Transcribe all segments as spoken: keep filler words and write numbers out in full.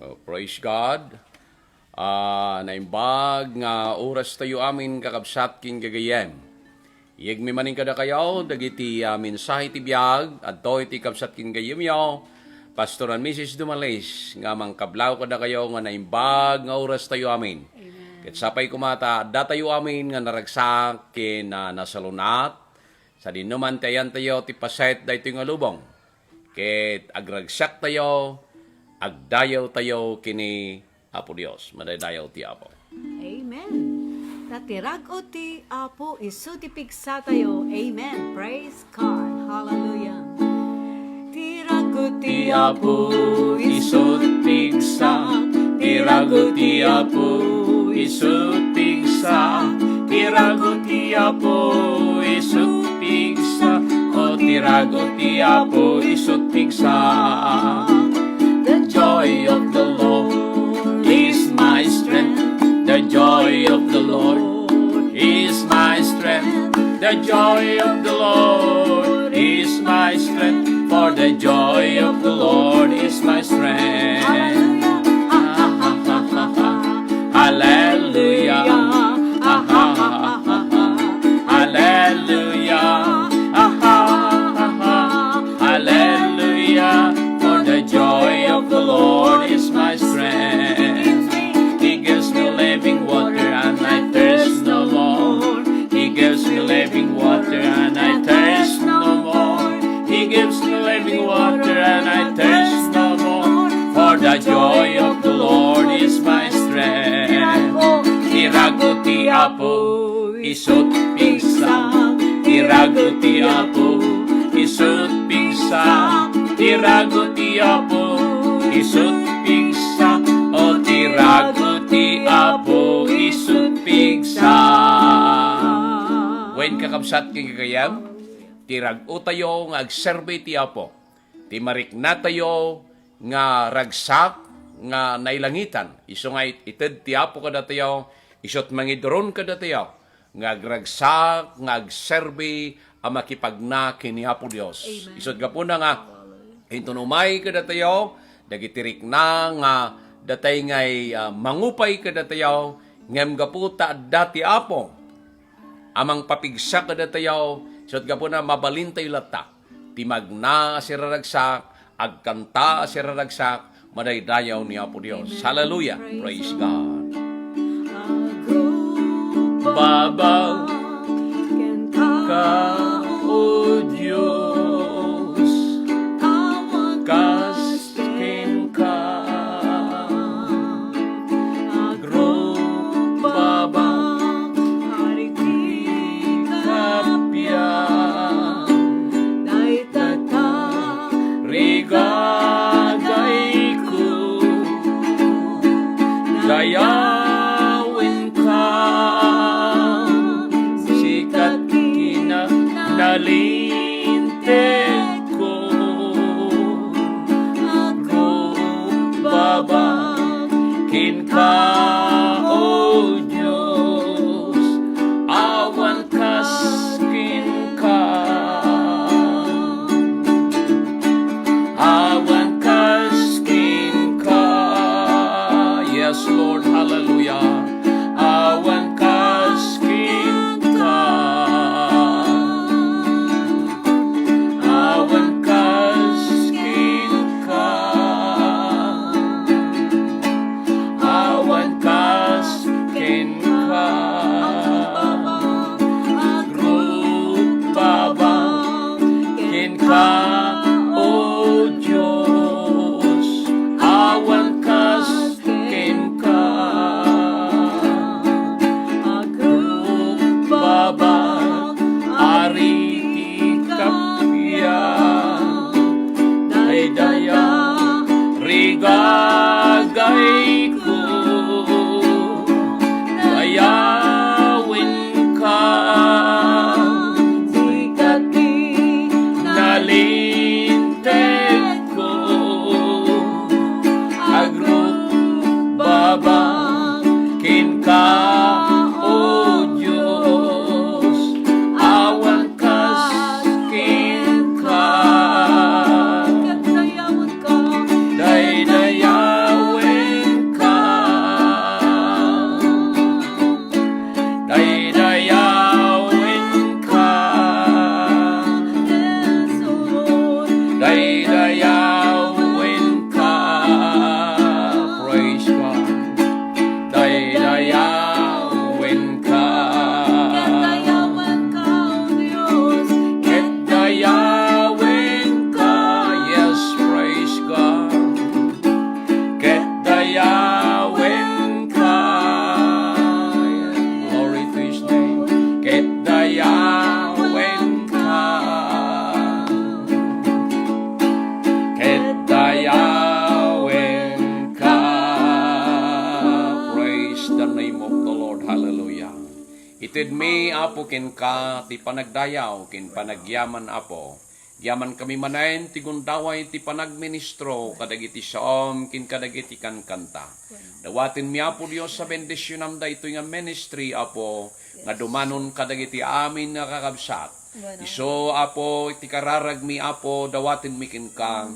Oh, praise God. Ah, naimbag nga oras tayo amin, kakabsat ken gagayyem. Iyegmi manen kadakayo dagiti, ah, mensahe ti biag, adto iti kabsat ken gayyemyo, Pastor and Missus Dumalis, nga mangkablaw kadakayo nga naimbag nga oras tayo amin. Amen. Ket sapay koma ta adda tayo amin nga naragsak ken, ah, nasalunat, sadinoman ti ayantayo ti paset daytoy nga lubong. Ket agragsak tayo, agdayaw tayo ken ni Apo Dios. Madaydayaw ti Apo. Amen. Ta ti rag-o ti Apo isu ti pigsa tayo. Amen. Praise God. Hallelujah. Ti rag-o ti Apo isu ti pigsa. Ti rag-o ti Apo isu ti pigsa. Ti rag-o ti Apo isu ti pigsa. O ti rag-o ti Apo isu ti pigsa. The joy of the Lord is my strength. The joy of the Lord is my strength. The joy of the Lord is my strength. For the joy of the Lord is my strength. Hallelujah. Hallelujah. Hallelujah. For the joy of the Lord is my strength. He gives me living water and I thirst no more. He gives me living water and I thirst no more. He gives me living water and I thirst no more. For the joy of the Lord is my strength. Ti rag-o ti Apo isu ti pigsa. Ti rag-o ti Apo isu ti pigsa. Ti rag-o ti Apo isu ti pigsa. O ti rag-o ti Apo isu ti pigsa. Wen, kakabsat ken gagayyem, ti rag-otayo nga agserbi ti Apo, ti mariknatayo nga ragsak nga nailangitan. Isu nga it-, ited ti Apo kadatayo, isut' mangiduron kadatayo nga agragsak nga agserbi a makipagna ken ni Apo Dios. Amen. Isut' gapuna nga inton umay kadatayo dagiti rikna nga datay ngay, ah, mangupay kadatayo, ngem gapu ta adda ti Apo a mangpapigsa kadatayo, isut' gapuna mabalintayo latta ti magna a siraragsak, agkanta a siraragsak, madaydayaw ni Apo Dios. Amen. Hallelujah. Praise God. Agbabak kenka, O Dios, kas kenka. Agbabak, Ari ti kappia, dayta ta rigagayko, dayawenka, sika ti kinalinteg ko, agbabak kenka, O Dios, awan kas kenka. Awan kas kenka. Yes, Lord, hallelujah. Awan kas kenka. Awan kas kenka. Awan kas kenka. Agbabak kenka, O Dios, awan kas kenka. Agbabak, Ari ti kappia, daydayaw, rigagayko, dayawenka, sika ti nalinteg ko, agbabak kenka, O Dios, awan kas kenka. Daydayawen Itedmi, Apo, kenka ti panagdayaw ken panagyaman, Apo. Yaman kami manen ti gundaway ti panagministro kadagiti saom ken kadagiti kankanta. Dawatenmi, Apo Dios, a bendisionam daytoy nga ministry, Apo, nga dumanon kadagiti amin nga kakabsat. Isu, Apo, iti kararagmi, Apo, dawatenmi kenka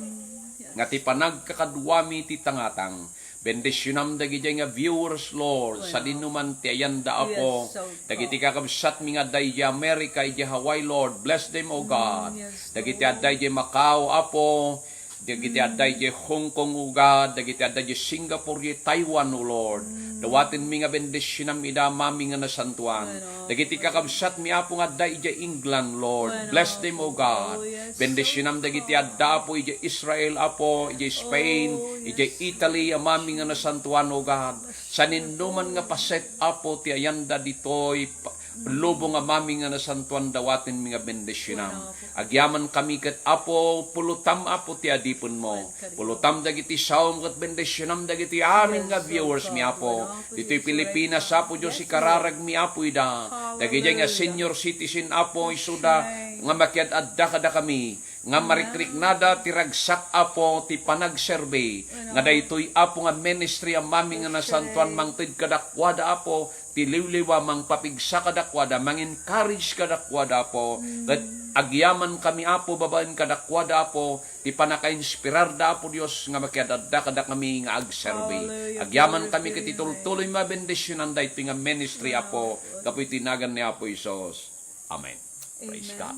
nga ti panagkakaduami ti tangatang. Bendisionam dagidiay nga viewers, Lord, sadinoman ti ayanda, Apo. Dagiti kakabsatmi nga adda idiay America, idiay Hawaii, Lord, bless them, O God. Dagiti adda idiay Macau, Apo, dagiti adda idiay Hong Kong, O God, dagiti adda idiay Singapore, idiay Taiwan, O Lord. Dawatenmi nga bendisionam ida, Amami nga nasantoan. Dagiti kakabsatmi, Apo, nga adda idiay England, Lord, bless them, O God. Bendisionam dagiti adda, Apo, idiay Israel, Apo, idiay Spain, idiay Italy, Amami nga nasantoan, O God. Sadinoman nga paset, Apo, ti ayanda ditoy pa-, lubong, Amami nga nasantoan, dawatenmi nga bendisionam. Agyaman kami ket, Apo, pulutam, Apo, ti adipenmo. Pulutam dagiti saom ket bendisionam dagiti amin nga viewers mi, Apo. Ditoy Pilipinas, Apo Dios, ikararagmi, Apo, ida. Dagiti nga senior citizen, Apo, isuda nga makiad-adda kadakami nga marikriknada ti ragsak, Apo, ti panagserbi, nga daytoy, Apo, nga ministry, Amami nga nasantoan, mangted kadakuada, Apo, ti liwliwa, mangpapigsa kadakuada, mang-encourage kadakuada, Apo, ket agyaman kami, Apo, babaen kadakuada, Apo, ti pannakainspirarda, Apo Dios, nga makiad-adda kadakami nga agserbi. Agyaman kami ket itultuloy mabendisionan daytoy nga ministry, Apo, gapu iti nagan ni Apo Jesus. Amen. Praise God.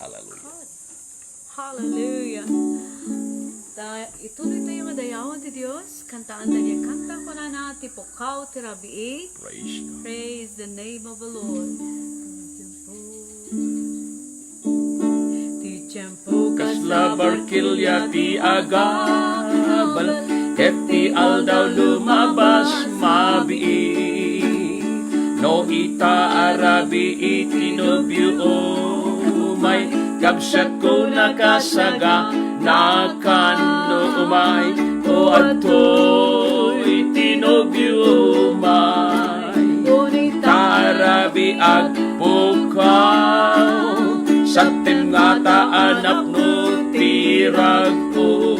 Hallelujah. Hallelujah. Da, ituloy tayo nga dayawan ti Dios. Kantaan tayo kanta kunana ti Pukkaw ti Rabii. Praise God. Praise the name of the Lord. Ti tiempo kasla barkilya ti agabal, ket ti aldaw lumabas mabiit. No ita a rabii ti nobio umay, kabsatko, nakasaganakan no umay, o adtoy ti nobio umay. Ngunit ta rabii agpukkaw, sabtem ngata a napno ti rag-o,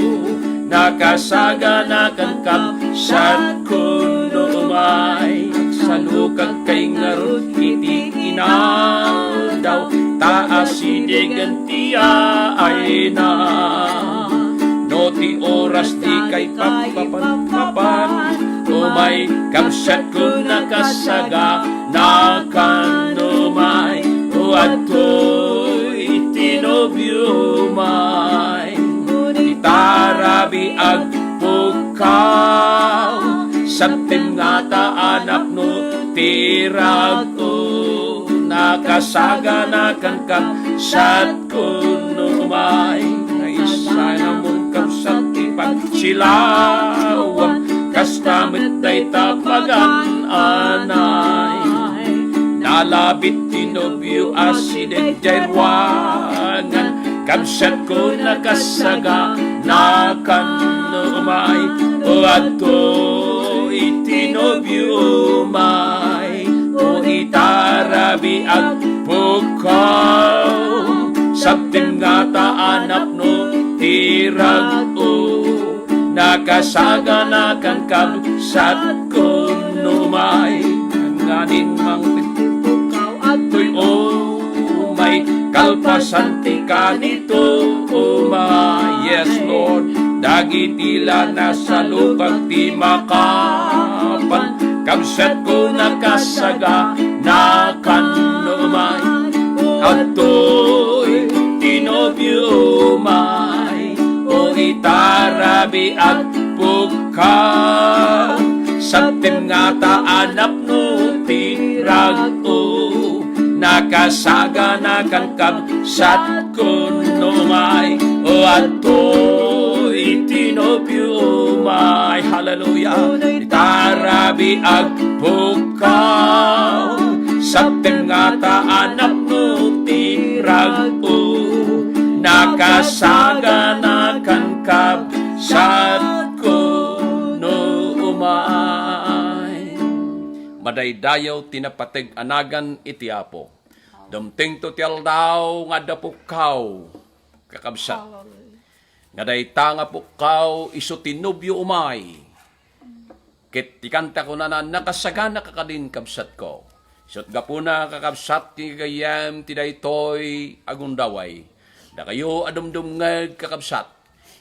nakasaganakan kabsatko no umay. Agsalukagkay ngarud iti inaldaw, ta asidegen ti ayna. No ti oras dikay pagpapanpapan, umay kabsatko, nakasaganakan umay, o adtoy ti nobio umay. Ngunit ta rabii agpukkaw, sabtem ngata a napno ti rag-o, nakasaganakan kabsatko no umay. Naisayamon kabsat ti pagsilawam, kasta met dayta pagan-anay. Nalabit ti nobio a sideg diay ruangan, kabsatko, nakasaganakan no umay, o adtoy ti nobio umay. O ita rabii agpukkaw, sabtem ngata a napno ti rag-o, nakasaganakan kabsatko no umay. Nganin mangted ti pukkaw adtoy umay, kalpasan ti kanito umay. Yes, Lord. Dagiti la nasalupag ti makapan, kabsatko, nakasaganakan no umay. Adtoy ti nobio umay, o ita rabii agpukkaw, sabtem ngata a napno ti rag-o, nakasaganakan kabsatko no umay, o adtoy ti nobio umay. Hallelujah. Ita rabii agpukkaw, sabtem ngata a napno ti rag-o, nakasaganakan kabsatko no umay. Daydayaw ti napateg a nagan iti Apo. Dumtengto ti aldaw nga adda pukkaw, kakabsat. Nga dayta nga pukkaw, isu ti nobio umay. Ket ti kanta kunana, "Nakasagana ka kadin, kabsatko." Isut' gapuna, kakabsat, ti gayyem ti daytoy a gundaway. Dakayo a dumdumngeg, kakabsat,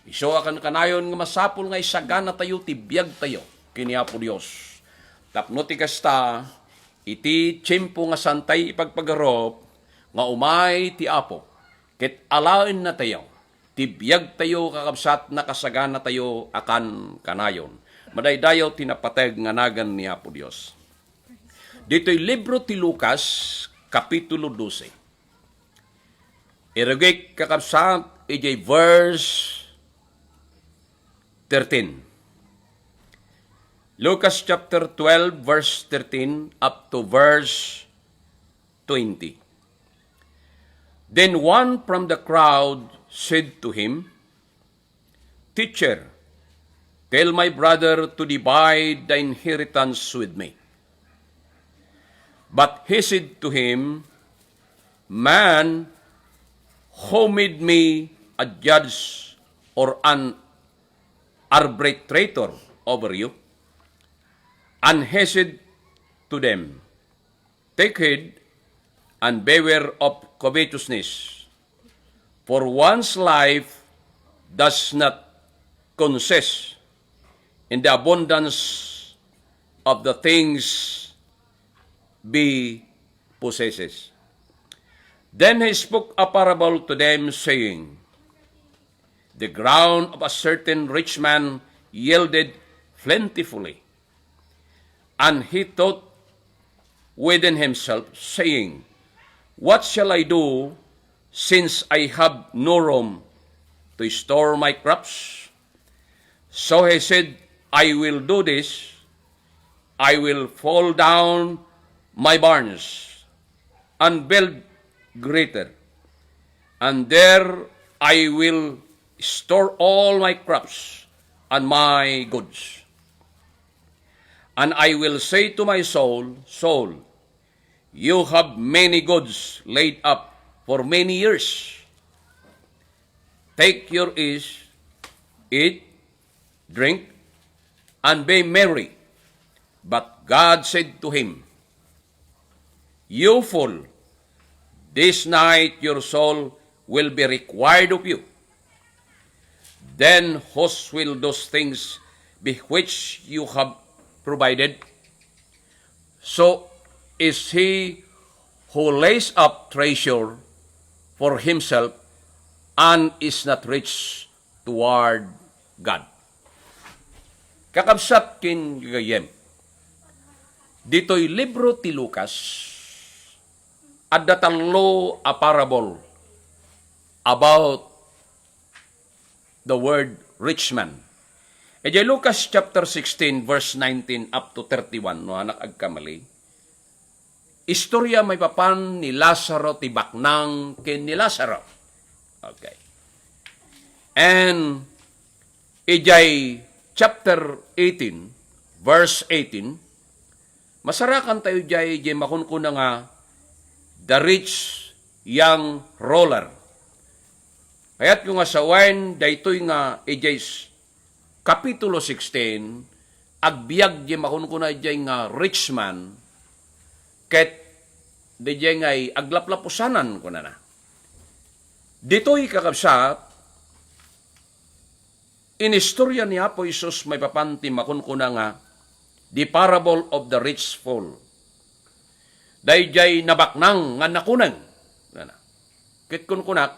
isu a kankanayon nga masapul nga isaganatayo ti biagtayo ken ni Apo Dios. Tapno ti kasta, iti tiempo nga saantay ipagpagarup, nga umay ti Apo, ket alaennatayo ti biagtayo, kakabsat, nakasaganatayo a kankanayon. Madaydayaw ti napateg nga nagan ni Apo Dios. Ditoy libro ti Lucas, Kapitulo dose. Irugik, kakabsat, idiay verse thirteen. Lucas chapter twelve, verse thirteen up to verse twenty. Then one from the crowd said to him, "Teacher, tell my brother to divide the inheritance with me." But he said to him, "Man, who made me a judge or an arbitrator over you?" And he said to them, "Take heed and beware of covetousness, for one's life does not consist in the abundance of the things he possesses." Then he spoke a parable to them, saying, "The ground of a certain rich man yielded plentifully. And he thought within himself, saying, 'What shall I do, since I have no room to store my crops?' So he said, 'I will do this. I will pull down my barns and build greater, and there I will store all my crops and my goods. And I will say to my soul, Soul, you have many goods laid up for many years. Take your ease, eat, drink, and be merry.' But God said to him, 'You fool, this night your soul will be required of you. Then whose will those things be which you have provided?' So is he who lays up treasure for himself and is not rich toward God." Kakabsat ken gagayyem, ditoy libro ti Lucas, adda tallo a parable about the word rich man. Idiay Lucas chapter sixteen, verse nineteen up to thirty-one, no, anak agkamali, istorya maipapan ni Lazaro, ti baknang ken ni Lazaro. Okay. And idiay chapter eighteen, verse eighteen, masarakan tayo idiay, idiay makunkuna nga, the rich young ruler. Kayatko nga sawen, daytoy nga idiay s-, Kapitulo sixteen, agbiag di makunkuna idiay nga rich man, ket diay nga aglaplapusanan, kunana. Ditoy, kakabsat, inistorya ni Apo Jesus maipapan ti makunkuna nga, the parable of the rich fool. Daydiay nabaknang nga nakuneng. Nana. Ket kunkunak,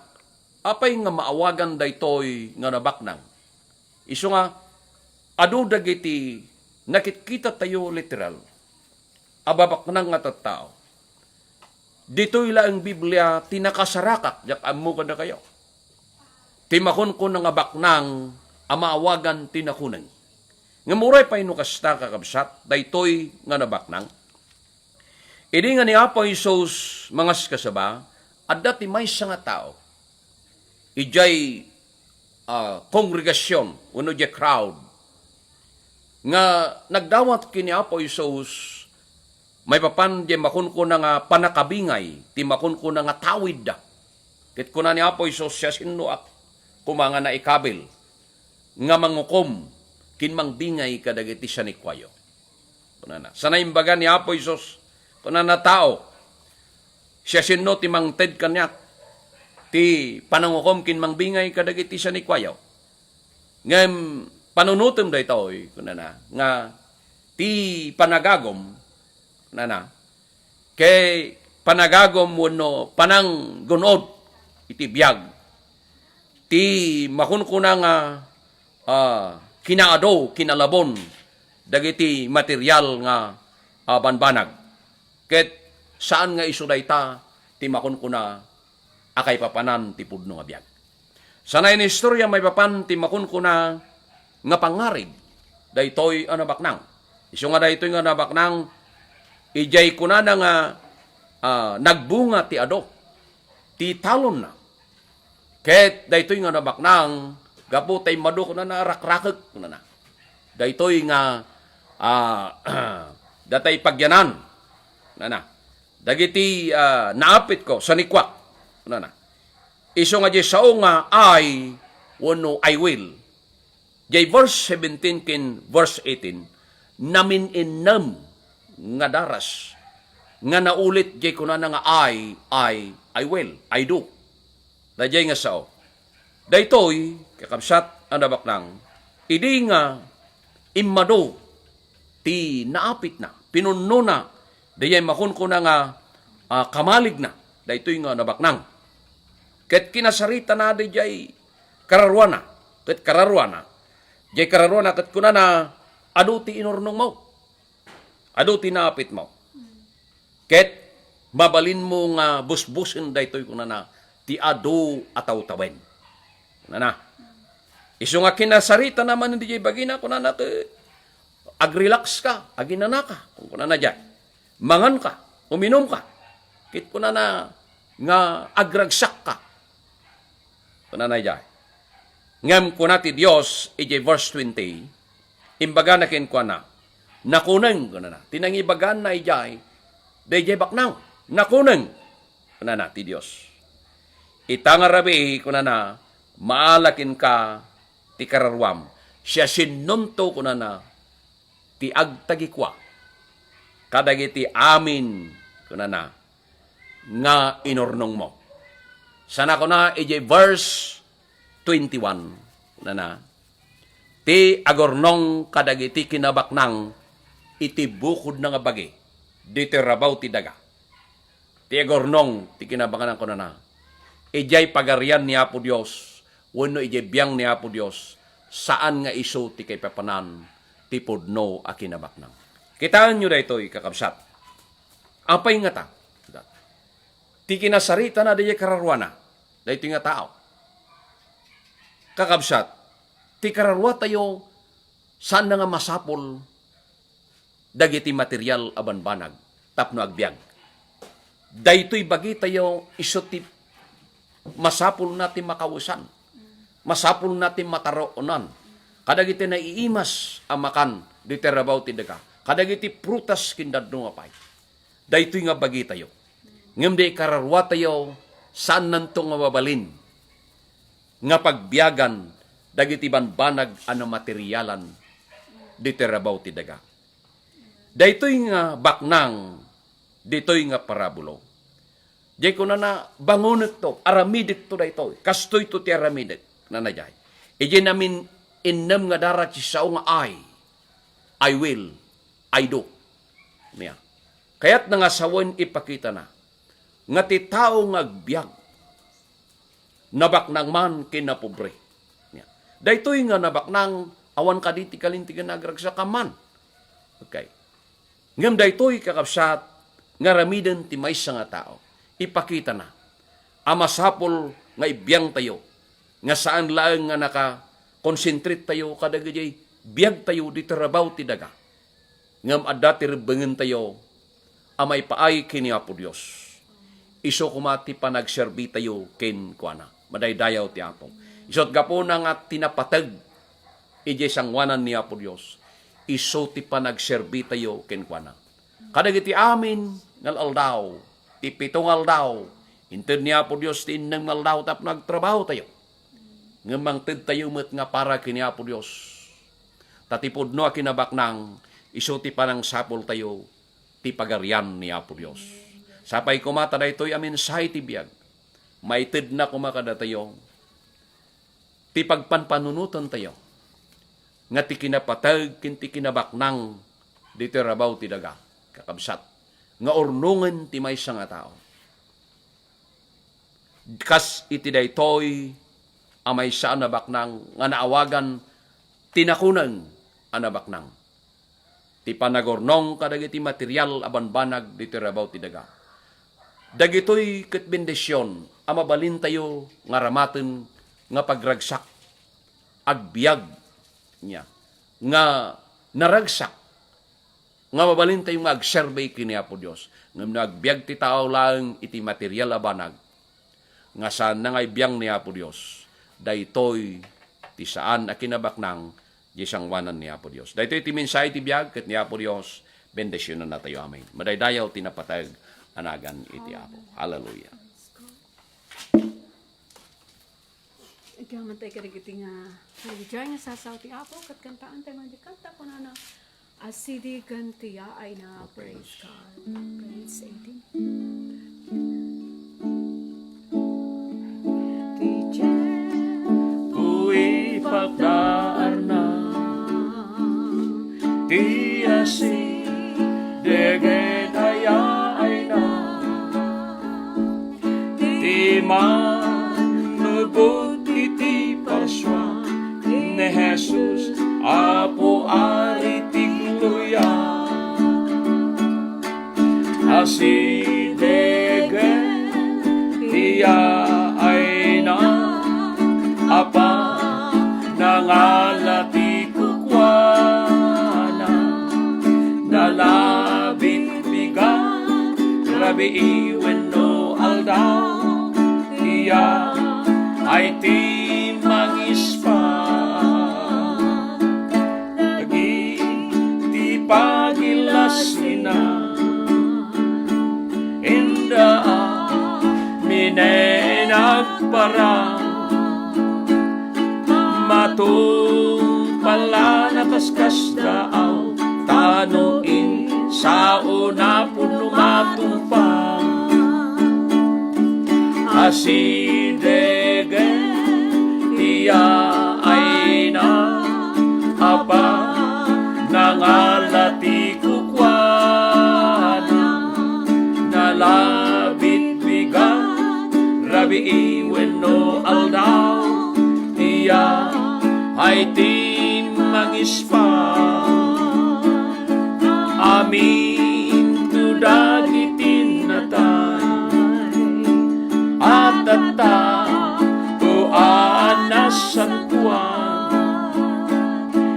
apay nga maawagan daytoy nga nabaknang? Isu nga, adu dagiti nakitkita tayo literal a babaknang nga tattao. Ditoy laeng Biblia ti nakasarakak, diak ammo kadakayo. Ti makunkuna nga baknang a maawagan ti nakuneng. Ngem uray pay no kasta, kakabsat, daytoy nga nabaknang. Idi nga ni Apo Jesus mangaskasaba, adda ti maysa nga tao idiay, ah, kongregasyon wenno idiay crowd nga nagdawat ken ni Apo Jesus Maipapan diay makunkuna nga pannakabingay ti makunkuna nga tawidda. Ket kuna ni Apo Jesus, "Siasinoak koma nga naikabil nga mangukom ken mangbingay kadagiti sanikuayo?" Kunana. Sana imbaga ni Apo Jesus, kunana, "Tao, siasino ti mangted kaniak ti panangukom ken mangbingay kadagiti sanikuayo?" Ngem panunotem daytoy, kunana, nga ti panagagum, kunana, ket panagagum wenno pananggun-od iti biag ti makunkuna nga, ah, kinaadu, kinalabon dagiti material nga, ah, banbanag. Ket saan nga isu dayta ti makunkuna a kaipapanan ti pudno nga biag. Sana inistorya maipapan ti makunkuna nga pangngarig daytoy a nabaknang. Isu nga daytoy nga nabaknang, idiay kunana nga, ah, nagbunga ti adu, ti talonna. Ket daytoy nga nabaknang, gapu ta immadu, kunana, rakrakek, kunana. Daytoy nga, ah, datay pagyanan, kunana. Dagiti, ah, naapitko, sanikuak, kunana. Isu nga diay sao nga I wenno I will. Diay verse seventeen ken verse eighteen, namin-innem nga daras nga naulit diay kunana nga I, I, I will, I do. Daydiay nga sao. Daytoy, kakabsat a nabaknang, idi nga immadu ti naapitna, pinunnona, daydiay makunkuna nga, ah, kamaligna, daytoy nga nabaknang. Ket kinasaritana daydiay kararuana, ket kararuana, diay kararuana ket kunana, "Adu ti inurnongmo. Adu ti naapitmo. Ket mabalinmo nga busbusen daytoy," kunana, "ti adu a tawtawen." Kunana. Isu nga kinasaritana man diay bagina, kunana, ket, "Agrelax ka, aginanaka," kunana diay. "Manganka, uminumka." Ket kunana nga, "Agragsakka." Kunana idiay. Ngem kuna ti Dios idiay verse twenty, imbagana kenkuana, "Nakuneng," kunana. Ti nangibaganna idiay, daydiay baknang. "Nakuneng," kunana ti Dios. "Ita nga rabii," kunana, "maala kenka ti kararuam. Siasinonto," kunana, "ti agtagikua kadagiti amin," kunana, "nga inurnongmo." Sana kuna idiay verse twenty-one, kunana, "Ti agurnong kadagiti kinabaknang iti bukodna nga bagi, ditoy rabaw ti daga." Ti agurnong ti kinabaknang, kunana, idiay pagarian ni Apo Dios wenno idiay biang ni Apo Dios, saan nga isu ti kaipapanan ti pudno a kinabaknang. Kitaenyo daytoy, kakabsat. Apay ngata? Ti kinasaritana daydiay kararuana, daytoy nga tao. Kakabsat, ti kararuatayo, saanna nga masapul dagiti material a banbanag tapno agbiag. Daytoy bagitayo isu ti masapulna ti makawesan, masapulna ti mataronan kadagiti naiimas a makan ditoy rabaw ti daga, kadagiti prutas ken dadno nga pay. Daytoy nga bagitayo. Ngem daydiay kararuatayo, saannanto nga mabalin nga pagbiagan dagiti banbanag a namaterialan ditoy rabaw ti daga. Daytoy nga baknang, ditoy nga parabulo. Diay kunana, "Bangonekto, aramidekto daytoy. Kastoyto ti aramidek." Kunana diay. Idiay namin-innem nga daras ti sao nga I, I will, I do. Niya. Kayatna nga sawen ipakitana nga ti tao nga agbiag, nabaknang man ken napobre. Nia. Daytoy nga nabaknang, awan kadi ti kalintegan nga agragsak? Awan. Okay. Ngem daytoy, kakabsat, nga aramiden ti maysa nga tao, ipakitana a masapul nga ibiangtayo, nga saan laeng nga naka-concentrate tayo kadagiti biagtayo ditoy rabaw ti daga. Ngem adda ti rebbengentayo a maipaay ken ni Apo Dios. Isu koma ti panagserbitayo kenkuana. Madaydayaw ti Apo. Isu ti gapuna nga ti napateg idiay sangoanan ni Apo Dios, isu ti panagserbitayo kenkuana. Kadagiti amin nga aldaw, ti pito nga aldaw, inted ni Apo Dios ti innem nga aldaw tapno agtrabahotayo. Ngem mangtedtayo met nga para ken ni Apo Dios. Ta ti pudno a kinabaknang, isu ti panangsapultayo ti Pagarian ni Apo Dios. Sapay koma ta daytoy a mensahe ti biag, maitedna koma kadatayo ti pagpanpanunotentayo nga ti kinapateg ken ti kinabaknang ditoy rabaw ti daga, kakabsat, nga urnongen ti maysa nga tao. Kas iti daytoy a maysa a nabaknang nga naawagan ti nakuneng a nabaknang, ti panagurnong kadagiti material a banbanag ditoy rabaw ti daga. Dagitoy ket bendision a mabalintayo nga aramaten nga pagragsak, agbiag niya, nga naragsak, nga mabalintayo nga agserbi ken ni Apo Dios. Ngem no agbiag ti tao laeng iti material a banag, nga saanna nga ibiang ni Apo Dios, daytoy ti saan a kinabaknang diay sangoanan ni Apo Dios. Daytoy ti mensahe ti biag ket ni Apo Dios bendisionannatayo. Amen. Madaydayaw ti napateg a nagan iti Apo. Hallelujah. Agyamanen tayo kadagiti nga, nga sasao ti Apo, ket kantaentayo nga di kanta, kunana, Asidegen ti yaayna. Praise God. Praise eighteen. Ti Dios ipagdaarna, ti asidegen a yaayna, ti mannubot iti parsua ni Jesus, Apo, Ari ti gloria. Asidegen ti yaayna, Apa, nangala ti kukuana, nalabit bigat, rabii wenno aldaw, iya ay ti mangispa. Dagiti pagilasina, inda a minen agparang, matungpal a nakaskasdaaw, tano insaona pudno matungpal. Asidegen ti yaayna, Apa, nangala ti kukuana, nalabit bigat, rabii wenno aldaw, iya ay ti mangispa. Aminto dagiti natay a tattao a nasantoan,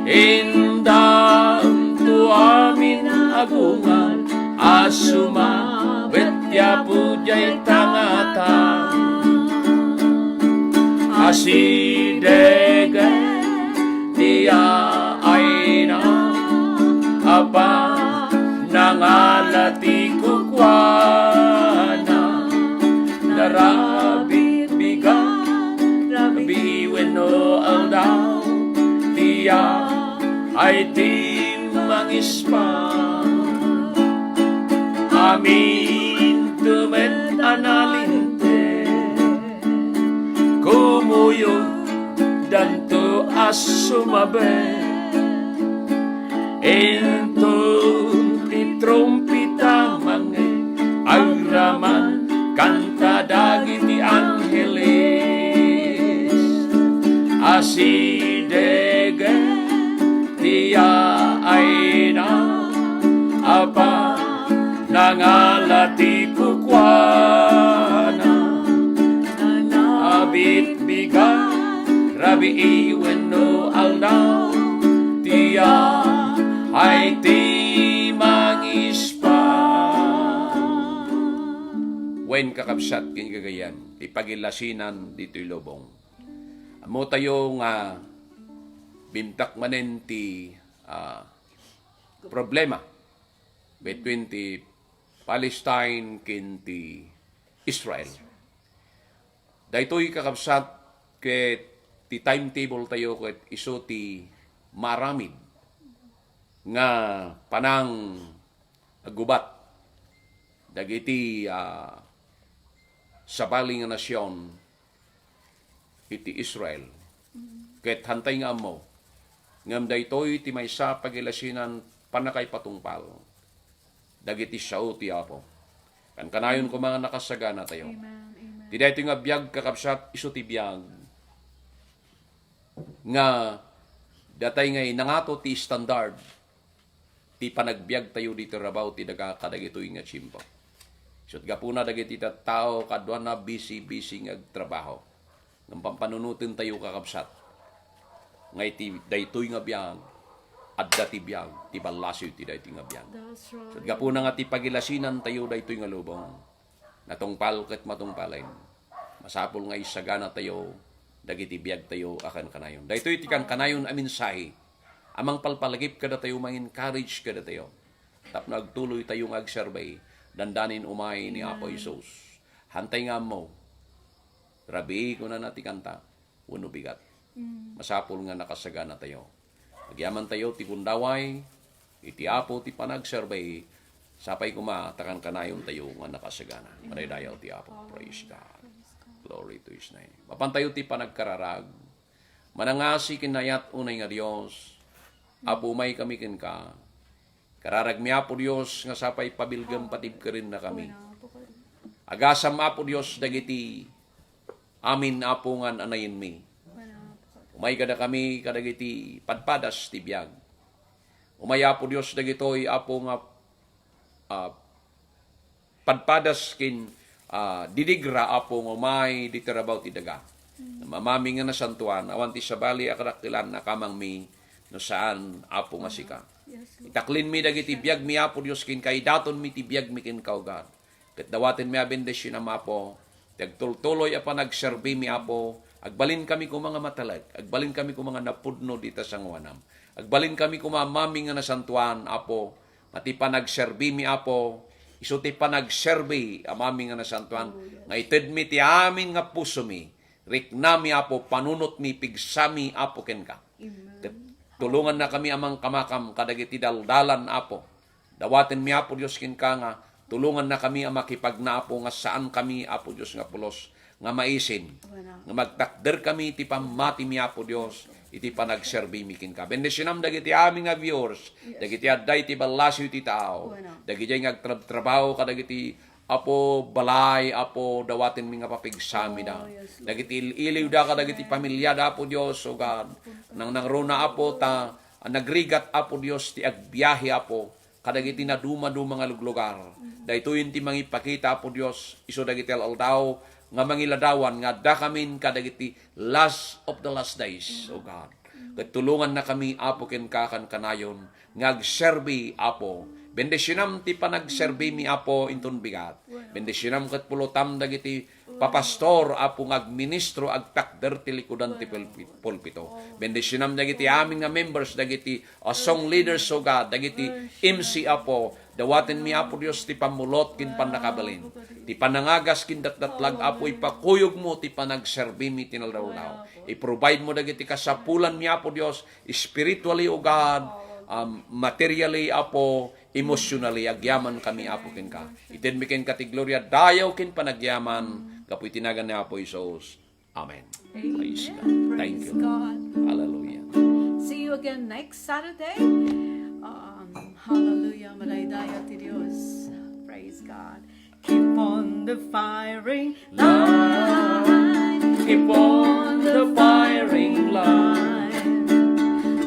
indamto amin agungar a sumawet ti Apo diay tangatan. Asidegen ti yaayna, Apa, nangala ti kukuana, narabit bigat, rabii wenno aldaw, ti iya ay ti mangispa. Aminto met a nalinteg, kumuyogdanto a sumabet. Inton ti trumpeta mangngeg, agraman kanta dagiti angheles. Asidegen ti yaayna, Apa, nangala ti kukuana, nalabit bigat, rabii wenno aldaw, ti iya ay ti mangispa. Wen, kakabsat ken gagayyem, ti pagilasinan ditoy lubong. Ammotayo nga bimtak manen ti, ah, problema. between ti Palestine ken ti Israel. Daytoy, kakabsat, ket ti timetable tayo ket isu ti maaramid nga panang aggubat dagiti, ah, sabali nga nasion iti Israel. Ket hantay nga ammo, ngem daytoy ti maysa a pagilasinan, pannakaipatungpal dagiti sao ti Apo. Kankanayon koma nga nakasagana tayo. Amen, amen. Ti daytoy nga biag, kakabsat, isu ti biag nga datay nga nangato ti standard ti panagbiagtayo ditoy rabaw ti daga kadagitoy nga tiempo. Isut' gapuna dagiti tattao kaduana busy-busy nga agtrabaho. Ngem pampanunotentayo, kakabsat, nga iti daytoy nga biag, adda ti biag, ti ballasiw ti daytoy nga biag. That's right. Isut' gapuna nga ti pagilasinantayo daytoy nga lubong, natungpal ket matungpalen, masapul nga isaganatayo dagiti biagtayo a kankanayon. Daytoy ti kankanayon a mensahe a mangpalpalagip kadatayo, mang-encourage kadatayo tapno agtuloytayo nga agserbi, dandanin umay ni Apo Jesus. Hantay nga ammo, rabii, kunana ti kanta, wenno bigat. Masapul nga nakasaganatayo. Agyamantayo ti gundaway iti Apo ti panagserbi, sapay koma ta kankanayontayo nga nakasagana. Madaydayaw ti Apo. Praise God. Glory to His name. Mapantayo ti panagkararag. Manangasi ken nayaat unay nga Dios, Apo, umaykami kenka. Kararagmi, Apo Dios, nga sapay pabilgam, patibkerennakami. Agasam, Apo Dios, dagiti amin, Apo, nga an-anayenmi. Umay kadakami kadagiti padpadas ti biag. Umay, Apo Dios, dagitoy, Apo, nga, ah, padpadas ken, ah, didigra, Apo, nga umay ditoy rabaw ti daga. Amami nga nasantoan, awan ti sabali a kadakkelan a kamangmi no saan, Apo, nga sika. Itaklinmi dagiti biagmi, Apo Dios, kenka, idatonmi ti biagmi kenka, O God. Ket dawatenmi a bendisionam, Apo, ti agtultuloy a panagserbimi, Apo. Agbalinkami koma nga matalek, agbalinkami koma nga napudno dita sangoanam. Agbalinkami koma, Amami nga nasantoan, Apo, nga ti panagserbimi, Apo, isu ti panagserbi, Amami nga nasantoan, nga itedmi ti amin nga pusomi, riknami, Apo, panunotmi, pigsami, Apo, kenka. Ket tulongannakami a mangkamakam kadagiti daldalan, Apo. Dawatenmi, Apo Dios, kenka nga tulongannakami a makipagna, Apo, nga saankami, Apo Dios, nga pulos nga maisin, nga magtakderkami iti pammatimi, Apo Dios, iti panagserbimi kenka. Bendisionam dagiti amin nga viewers, dagiti adda iti ballasiw ti tao, dagiti nga agtrabtrabaho kadagiti, Apo, balay, Apo, dawatenmi nga papigsamida. Dagiti il-iliwda kadagiti pamiliada, Apo Dios, O God, nang nangruna, Apo, ta nagrigat, Apo Dios, ti agbiahe, Apo, kadagiti nadumaduma nga luglugar. Daytoyen ti mangipakita, Apo Dios, isu dagiti al-aldaw nga mangiladawan nga addakamin kadagiti last of the last days, O God. Ket tulongannakami, Apo, kenka kankanayon nga agserbi, Apo. Bendisionam ti panagserbimi, Apo, inton bigat. Bendisionam ket pulotam dagiti papastor, Apo, nga agministro, agtakder ti likudan ti pulpi-, pulpito. Bendisionam dagiti amin nga members, dagiti, ah, song leaders, O God, dagiti M C, Apo. Dawatenmi, Apo Dios, ti pammulot ken pannakabalin. Ti panangagas ken datdatlag, Apo, ipakuyogmo ti panagserbimi ti naldaw-daw. I-provide mo dagiti kasapulanmi, Apo Dios, spiritually, O God, um, materially, Apo, emotionally, agyamankami, Apo, kenka. Itedmi kenka ti gloria, dayaw ken panagyaman, gapu iti nagan ni Apo Jesus. Amen. Praise God. Thank you. Hallelujah. See you again next Saturday. Um, hallelujah. Madaydayaw ti Dios. Praise God. Keep on the firing line. Keep on the firing line.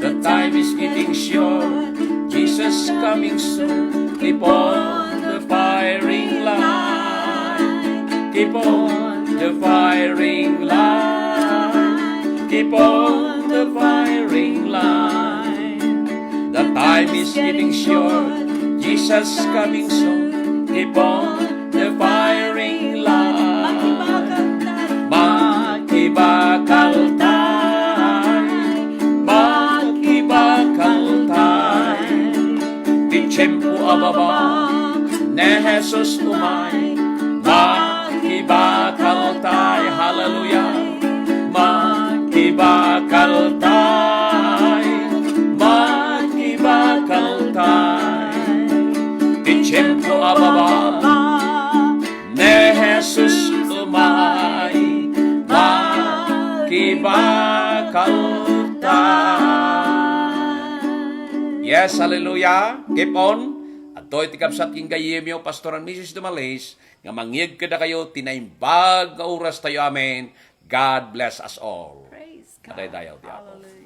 The time is getting short. Jesus coming soon. Keep on the firing line. Keep on the firing line. Keep on the firing line. The time is getting short. Jesus coming soon. Keep on the firing line. Makibakal tayo. Makibakal tayo. Makibakal tayo. Ti Tiempo a baba, ni Jesus umay, makibakaltay. Hallelujah. Makibakaltay, makibakaltay. Ti tiempo a baba, ni Jesus umay, makibakaltay. Yes, hallelujah. Keep on. Adtoy ti kabsat ken gayyemyo, Pastor and Missus Dumalis, nga mangyeg kadakayo ti naimbag nga oras tayo. Amen. God bless us all. Praise God. Madaydayaw ti Apo. Hallelujah.